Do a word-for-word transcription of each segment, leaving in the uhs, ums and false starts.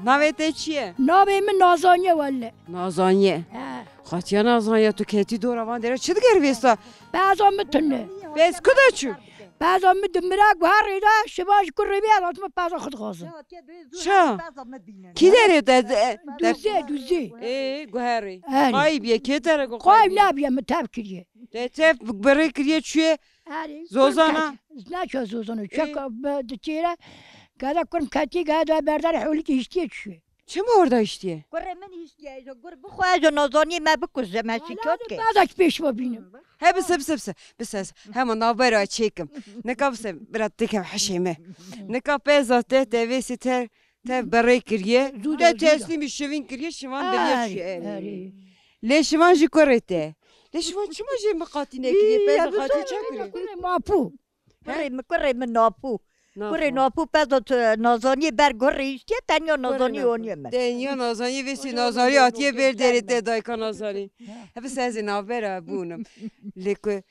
Navê te çi ye? Navê min Nazaniye welle. Nazaniye. He. Xatiya Nazaniye, tu ketî dora van dere çi diger vêsa? Peza min tune. Pez ku de çû? Peza min di mira guherê de, şivan ji kurê vê ez hatime peza xwe dixwazim. Ça? Kî derê te, te, te Duzê, duzê. Ê, guherê. Erê. Qayî bîye, kê te re got Qayî qayî bîye? Nabiye, min tev kiriye. Te tev bi rê kiriye çûye Erê, Zozana? Kurm ket-, ne çûye Zozana, Ê. Çeka be-, di çêre, gada kurm ketiye, gada berdarê hewlikê hiştiye çûye. Çima orada hiştiye? Kurê min hiştiye, ez gur bixwe, ez nazanî me bikuje, me Wala şikayet ke. Pezek pêş ve bînim. He, bise, bise, bise. Bise, hema navbera çêkim. Nika bise, bira tekem hişê me. Nika peza te, te vêsî te, te berê kiriye. Zû Te de, zû de. Teslîmî şivîn kiriye, şivan beriye Erê, şiye. Erê. Lê şivan ji kurê te. Lê şivan çima jê miqatî nekiriye? Peza xatî çav kiriye? Kurê mapû. He? Kurê min, kurê min napû. Napû. Kurê napû peza tu nazanî ber kurê hiştiye, tenya Kurê nazanî napû. Oniye min. Tenya nazanî, vêsî nazanî hatiye ber derê te dayka nazanî. He. Hebe se ez ê navbera bûnim. Lê ku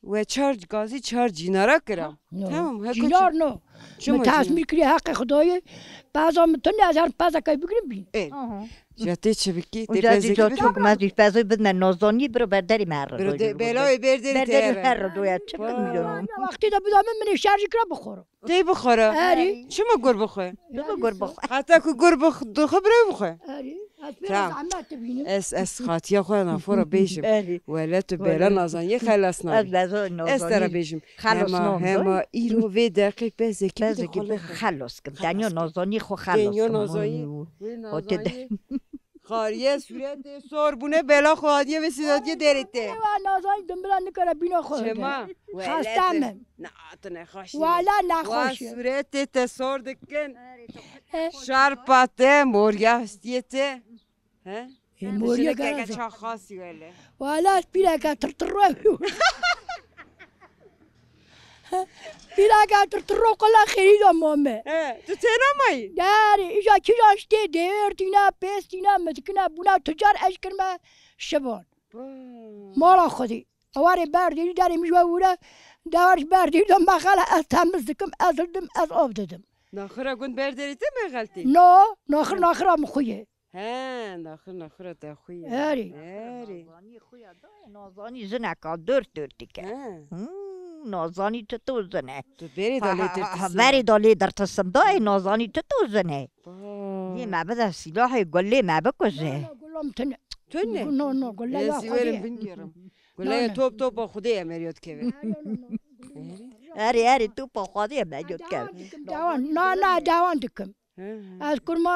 we çar gazî çar cînara kira. No. Tamam, he, Cînar no. Çima Mi cînar? Tazmîr kiriye heqê Xwedayê. Peza min tune, ez her pezeke bigirim bîn. Ê. Aha. Ya tê çi bikî? Tê Uca pezekî jî bidî? Çok mezî pezê bidne nazanî biro berderî me her Biro rojo. De-, belayê berderî te Berderî her. Her rojo ya çi bilmiyorum. Wextî de bida min, min ê şerjî kira bixorim. Tê bixore. Erê. Çima gur bixwe? Çima gur bixwe? Heta ku gur bix-, dixwe biro bixwe. Erê. Ez pê Tamam. Zehmet dibînim. Ez, ez xatiya xwe nafora bêjim. Erê. Wele tu Wele. Bela nazanî xelas nabî. Ez bela nazanî Ez te re bêjim. Xelas Hema, nam da. Hema îro vê deqê pezekî bide Pezekî xwe bi lexwe. Xelas kim. Tenya nazanî xwe xelas Tenya kim. nazanî. Oy. Wê O te de. Nazanî. Xariye sûretê sor bûne bela xwe hatiye ve sîdatiye derê te. Ewa nazanî dimbira nikare bîna xwe Çima? de. Wele Xasta tu- min. Na, tu nexweş î. Wala Wa nexweş î. Sûretê te sor dikin. He. Şarpa te, moriya hestiyê te. He? Ê, moriya Jinekeke garaz e. Çaxasî wele. Wala pîreke tirtirro. Pîreke tirtirro qula xêrî de mame. He, tu têna mayî? Derê, îja kîja ştê dêr tîna, pês tîna, mitkine bûna tucar eş kirme şivan. Ba. Mala xwedî. Ewarê berdêrî derê min ji we wûre, dewar ji berdêrî de mexele ez temiz dikim, ez hildim, ez av didim. Naxira gund berderê te mexeltê? No, naxir, Hı. Naxira min xwe ye. He, naxir, naxira te xwe ye. Erê. Erê. Nazanî xwe ye, dayê, nazanî jineka dört dört dike. He. Hmm, nazanî tu tu jine. Tu berê de lê Ha, ha, ha, tirtisim. Berê de lê dertisim, dayê, nazanî tu tu jine. Ba. Yê me bide sîlahê gulê me bikuje. No, no, gulam tune. Tune? No, no, gule Ez ya ê xwedê. Werim bingêrim. Gule No, no. Top topa Xwedê em ê yod keve. Erê, erê, topa Xwedê em ê yod keve. Dewan dikim, dewan. Na, na, dewan dikim. He, he. Ez kurma,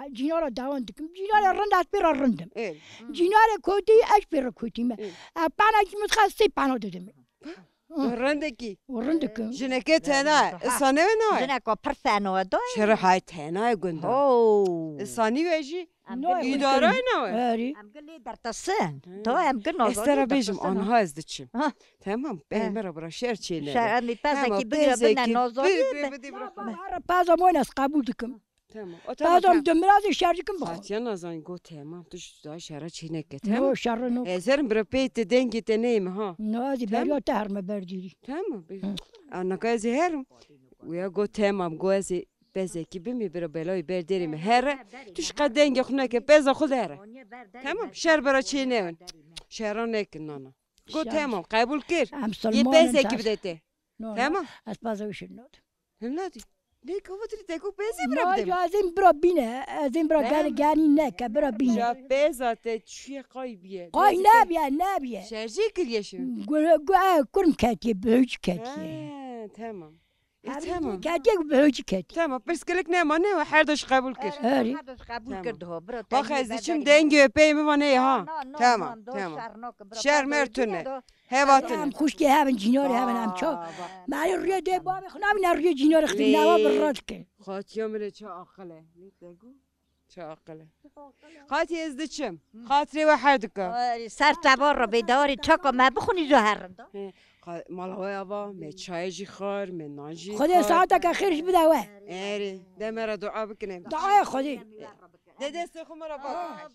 e, cînara dewan dikim. Cînara rind ez pê re rindim. Ê. Cînarê kotî ez pê re kotî me. Ê. Ez pana cî min dixe sê pana didim. Hı. Rindekî. Û rindik. Jineke tena, Hı. Îsa ne we naye? Jineka pir fena we dayê. Çira hay tena ye gunda. Ho. Îsa nî we jî? Em No, gilê îdara ye nawe? Erî. Em gilê dertesin. Hı. Da em gil Ez nazanî te re bêjim, dertesin, ha. Anha ez diçim. Ha. Tamam, He. Bê me re bira şer çêne. Şer, em ê pezekî Tamam, bigire pezekî bine nazanî bigire be. bide bira. Baba, her pezam wayne ez qebûl dikim. Tamam. O tamam, Pezam tamam. Dimirazê şercikim bixwe. Xatiya Nazan got tamam, tu ji daha şera çêneke, No, tamam. Şerre no. Ez herim bira pê te dengê te neyme ha. No, ez Tamam. Beriya te herme berdîrî. Tamam. Hı. Anaka ez herim. Uya got tamam, got ez pezekî bimî bira belayê berderê me. Here, tu ji qe dengê xwe neke, peza xwe de here. Tamam, şer bira çênewin. Şera nekin nana. Got Şer. Tamam, qebûl kir. Em Yê Silman in pezekî ters. Bide te. No, no. Tamam. Ez peza wî şir nadim. Him nadî. Lê kava tirî te ku pezê bira bide. Naca ez ên bira bîne, ez ên bira Tamam. Gel, gelî neke, bira bîne. Ja peza te çûye qaybiye. Qay Pezê te nebiye, nebiye. Şerjê kiriye şi. Gu-, gu-, e, kurm ketiye, böğüç ketiye. He, tamam. E, Her tamam. Ketiye, böğüç ketiye. Tamam, pirsgirêk nema, ne her daş qebûl kir. Erê. Her daş qebûl Tamam. Kir diho, bira. Bak, ez diçim dengê peyê min va neyê ha. Na, na, na, Tamam, na, tamam. Şer no, bira, Şer bira, mer bira, tune. Bira. Heva tune. Em xuşkê hev in, cînarê hev in, em ça. Ba, ba. Me rê rûyê dê babê xwe nabîne, rûyê cînarê xwe Lê nava bi rad ke. Xatiya min ê çi aqil e. Ne te got? Çi aqil e. Xatiya ez diçim. Xatirê we her dika. Ay, ser tebar re bê dewarê çaka me bixwinî ji herin da. He, qa-, mala we ava, me çayê jî xwar, me nan jî Xwedê xwar. Saeteke xêr jî bide we. Erê, de me re dua bikine. Duaya Xwedê. De destê xwe me re bak.